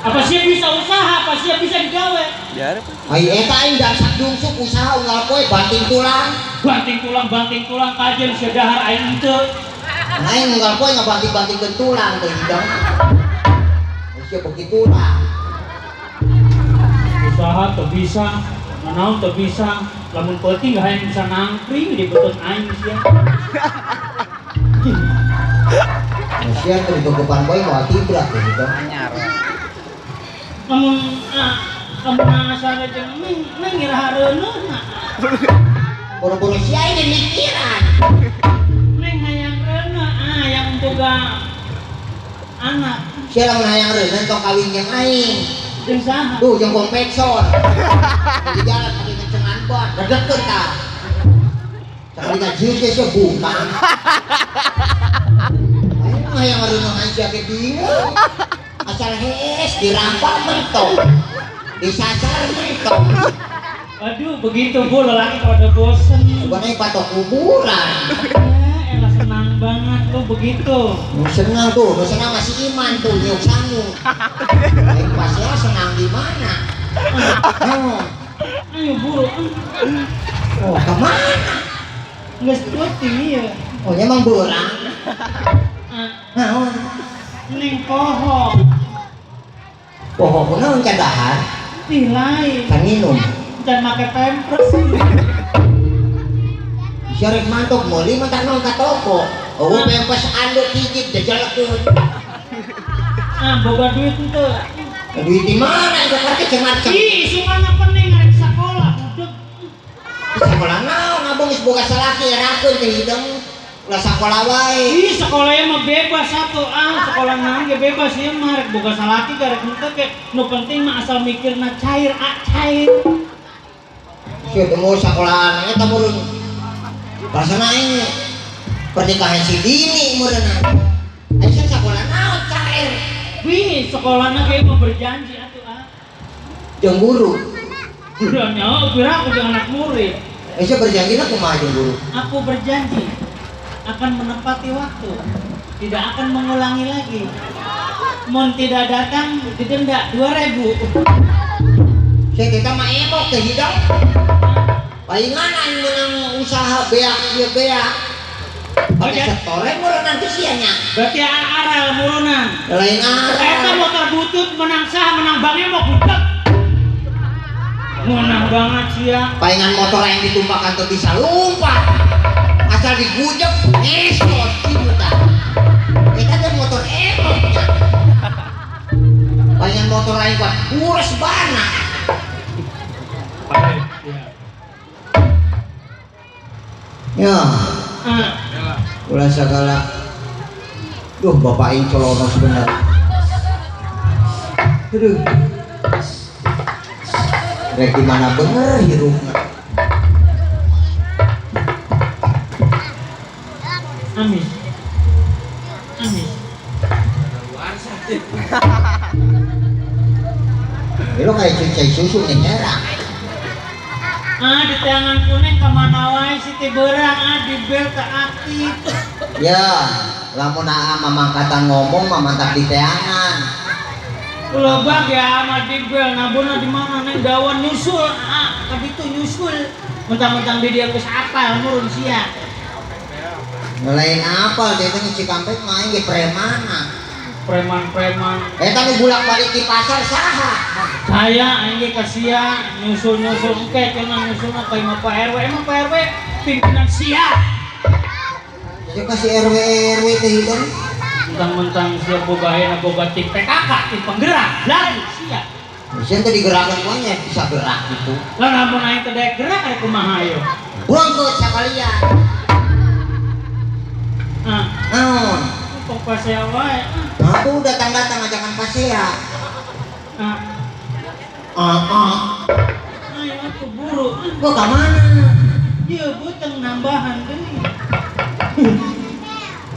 Apa sih bisa usaha, apa sih bisa digawe? Ai eta aing dangsak dungsuk usaha unggal poe banting tulang. Banting tulang kajen sia dahar aing henteu. Aing unggal poe ngabanting-bantingkeun tulang teh hidung. Sia beuki tulang. Usaha teu bisa, nanaon teu bisa, lamun peuting hayang bisa nangkring di beutut aing sia. Sia teu ditutupan poe moal tibrak teh hidung. Lamun lamun asal jeung neng neng iraha reuneuhna. Boro-boro sia ini mikiran. Neng hayang reuneuh hayang boga anak. Sia lamun hayang reuneuh tong kawin jeung aing. Jeung saha? Tuh jeung kompeksor. Di jalan pake kencengan ban, dedegkeun tah. Sakali ngajieu ge sia bungkang. Aing hayang reuneuh aing sia ge bingung. Asal hees dirampak mentok. Disasar mentok. Aduh, begitu Bu, lelaki kalau udah bosen. Sebenarnya patok kuburan. Ya, elah senang banget tuh begitu. Nu senang tuh, nu senang masih iman tuh, nyuk sangu. Aing pasnya senang di mana? Oh. Ayo buru. Oh, kemana? Nggak penting iya. Oh, emang berang. Naon? Neng poho. Poho kunaon can dahar? Ih lain. Can minum. Can make pampers. Sia rek mantok meuli mah tak naon ka toko. Oh, pampers anduk hiji jejelekeun. Ah, boga duit henteu. Duit di mana? Itu kartu cengar-cengir. Ih, isukana pening rek sakola, budeg. Sekolah naon abang geus boga salaki erakeun teh hideung. Ulah sakola wae. Ih, sekolahnya mah bebas satu. Ah, sekolah naon ge bebas ieu mah rek boga salaki ge rek henteu ge. Nu penting mah asal mikirna cair, ah cair. Sia teh mau sakolahan eta meureun. Rasana aing pernikahan si Dini meureunna. Aing sakola naon cair. Wih, sekolahna ge mah berjanji atuh ah. Jeung guru. Udah nyawa, kira aku jeung anak murid. Sia berjanji na kumaha jeung guru? Aku berjanji akan menepati waktu, tidak akan mengulangi lagi. Mun tidak datang didenda 2.000. Sia kita mah emok teh hidung. Palingan aing meunang usaha beak ieu beak. Pakai setore meureun nanti sia nya. Berarti aral murunan. Lain aral. Eta motor butut menang saha menang bang emok butet. Menang banget sia. Palingan motor yang ditumpakan teu bisa lompat. Asal digujek ngesot kitu tah. Eta teh motor emok nya. Palingan motor lain kuat kures bana. Ya. Ulah segala. Duh, bapak aing colonos bener. Aduh. Rek di mana bener hirupna. Amis. Amis. Lo kayak cucai susu nih herang. Ah, di tangan kuning kemana wae si berang ah di bel ke aktif. Ya, lamun aa mamangkatan ngomong mamantak di teangan. Lebak ya ama di bel nabuna di mana neng dawan nyusul ah kaditu nyusul. Mentang-mentang di dia geus apal murun sia. Lain apal dia teh Cikampek main ge premana. Preman-preman. Eta nu bolak-balik di pasar saha? Saya aing ge ka sia nyusul-nyusul engke cenah nyusulna ka imah Pak RW. Emang Pak RW pimpinan sia. Sia ka si RW RW teh hideung. Mentang-mentang sia boga ayeuna boga tim PKK, tim penggerak, lari sia. Sia teh digerakkeun ku nya bisa gerak gitu. Lah lamun aing teh daek gerak rek kumaha ayo? Bangkeut sakalian. Ah. Naon? Tong pasea wae. Nah, tuh datang-datang ajakan pasea. Ah. Ah, ah. Ayo atuh buru. Gua ka mana? Ieu beuteung nambahan deui.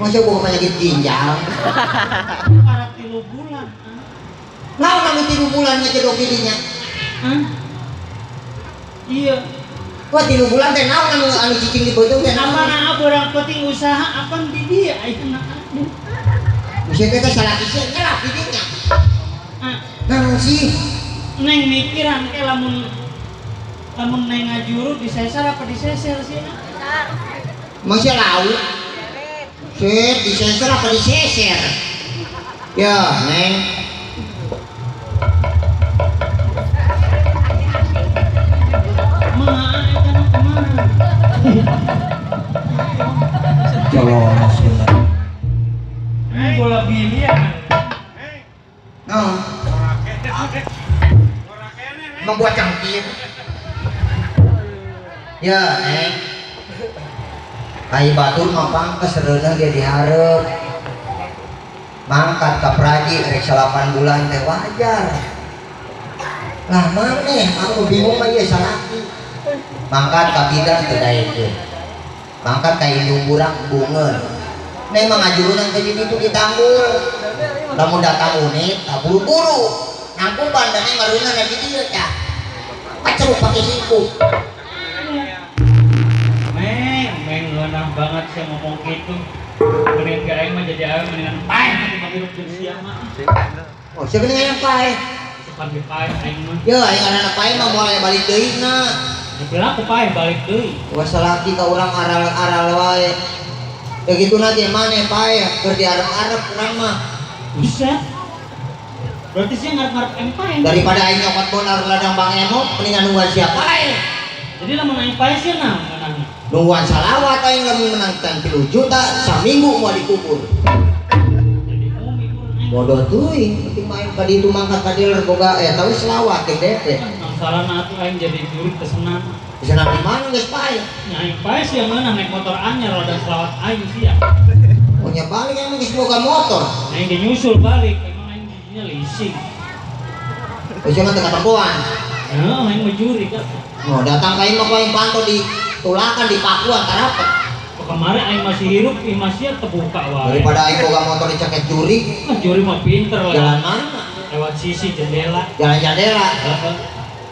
Masa gua penyakit ginjal? Karak 3 bulan. Naon anu 3 bulan ngejedok didinya? Hah? Iya. Wah 3 bulan teh naon anu cicing di beuteung teh naon? Apana beurang penting usaha apan di dieu ayeuna. Bisa teh salaki sia nyelap di dinya. Ah. Naon sih? Neng mikiran ke lamun lamun neng ngajuru disesar apa diseser sih? Masih laut. Set diseser apa diseser? Ya, Neng. Ma, eta nu kumaha? Colong sih. Ini bola biliar. Naon? Membuat cangkir. Ya, Neng. Ai batur mah pangkes reuneuh ge dihareup. Mangkat ka praji rek 8 bulan teh wajar. Lah maneh aku bingung mah ieu salaki. Mangkat ka bidan teu daekeun. Mangkat ka indung burang bungeun. Neng mah ngajurunan teh di ditu ditanggul. Lamun datang unit, tak buru-buru. Nangkuban dan neng mareuneuh di dieu tah. Paceruk pake siku. Meng, meng ngeunah banget sih ngomong gitu. Mendingan ke aing mah jadi aing mendingan paeh ketimbang hirup jeung sia mah. Oh, sia geuning hayang paeh. Sukan ge paeh aing mah. Yo, aing ngaranna paeh mah moal aya balik deui na. Dibilang aku paeh balik deui. Wah salaki ka urang aral-aral wae. Ya gitu na ge maneh paeh keur diarep-arep urang mah. Buset. Berarti sih ngarep-ngarep aing paeh. Daripada aing nyokot bonar ladang Bang Emok, mendingan nungguan sia paeh. Jadi lamun aing paeh sih naon menangna? Nungguan salawat aing lamun menang 3 juta saminggu moal dikubur. Jadi mumi urang aing. Bodoh teuing, penting mah aing ka ditu mangkat ka dealer boga eta we selawat jeung DP. Nang salahna atuh aing jadi jurik teu senang. Senang di mana geus paeh? Nya aing paeh sih yang meunang naik motor anyar ladang selawat aing sia. Oh nya balik aing geus boga motor. Aing ge nyusul balik, emang aing giginya leasing. Oh sia mah teu katempoan. Heeh, aing mah jurik atuh. Oh datang ka imah ku aing panto di tulakan di Pakuan karapet. Kemarin aing masih hirup, imah sia terbuka wae. Daripada aing boga motor diceket jurik. Ah, jurik mah pinter lah. Jalan mana? Lewat sisi jendela. Jalan jendela. Heeh.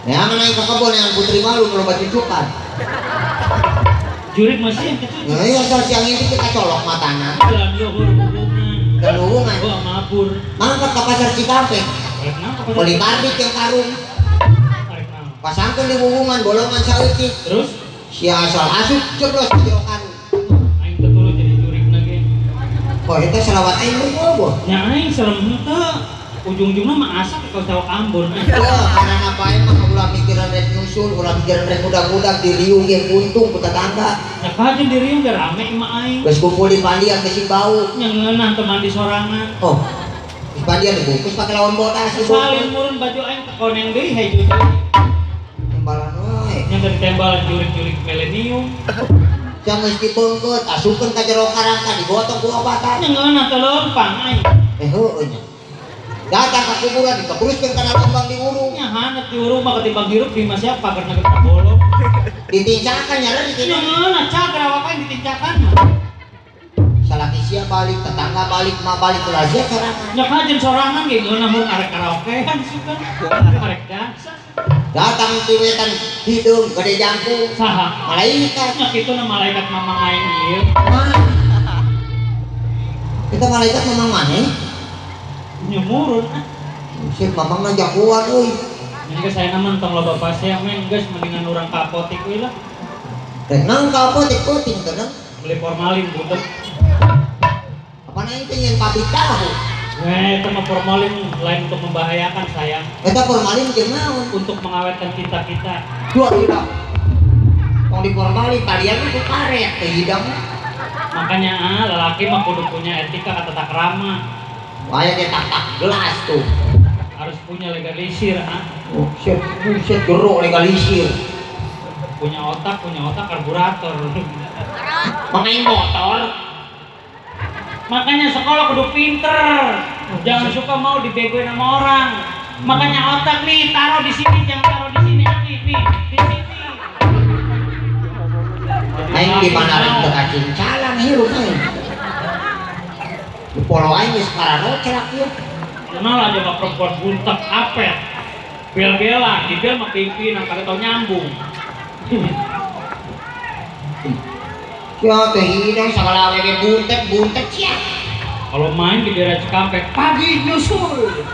Ya mana aing ke kebon yang putri malu kalau baju cucukan. Jurik masih yang kecucuk. Nah, iya asal siang ini kita colok matana. Jalan luhur hubungan. Jalan hubungan. Gua mabur. Mangkat ke pasar Cikampek. Beli kardit yang karung. Pasangkan di hubungan bolongan saeutik. Terus sia asal asup jeblos ke jero karung. Aing teu tuluy jadi jurik lagi. Oh, eta selawat aing mah boh. Nya aing serem henteu. Ujung-ujungna mah asak ke cawak Ambon. Wah, karena apa aing mah ulah mikiran rek nyusul, ulah mikiran rek budak-budak di riung ge untung ku tetangga. Nya kajen di riung ge rame imah aing. Geus kumpul di pandian geus bau. Nya ngeunah teu mandi sorangan. Oh. Di pandian dibungkus pake lawan bodas. Salin murun baju aing teu koneng deui hejo deui. Tembalan wae. Nya teu ditembalan jurik-jurik milenium. Jang geus dibeungkeut, asupkeun ka jero karangka digotong ku obatan. Nya ngeunah teu leumpang aing. Heueuh nya. Datang ke kuburan dikebruskeun kana lubang diurung. Nya hanet diurung mah ketimbang hirup di imah siapa karena kita bolong. Ditincakan nyara ditincakan. Nya ngeunah cager awak aing ditincakan mah. Salaki sia balik, tetangga balik, mah balik ulah sia sorangan. Nya kajen sorangan ge ngeunah mun arek karaokean suka. Arek dansa. Datang ti wetan hideung gede jangkung. Saha? Malaikat. Nya kitu na malaikat mamang aing ieu. Mah. Kita malaikat mamang maneh? Nyemurun ah. Sip mamang mah jagoan euy. Nya geus aya mah tong loba pasea men geus mendingan urang ka apotik euy lah. Teh naon ka apotik puting teh naon? Beli formalin butet. Apa aing teh nyeun pabrik tahu? Weh, itu mah formalin lain untuk membahayakan sayang. Eta formalin jeung naon? Untuk mengawetkan cinta kita. Dua tidak. Tong di formalin kalian itu karet teh hidang. Makanya ah, lelaki mah kudu punya etika kata tata krama. Aya ge tak-tak gelas tuh. Harus punya legalisir ah. Oh, shit, buset gerok legalisir. Punya otak karburator. Mengenai motor. Makanya sekolah kudu pinter. Jangan suka mau dibegoin sama orang. Makanya otak nih taruh di sini, jangan taruh di sini, nih, nih, di sini. Aing di mana rek teu kacincalan hirup aing. Di polo aing geus pararocrak ieu. Kenal aja mah perempuan buntek apet. Bel-belan, di bel mah pimpinan kagak tau nyambung. Ya teh hidang sagala awewe buntek-buntek sia. Kalau main di daerah Cikampek pagi nyusul.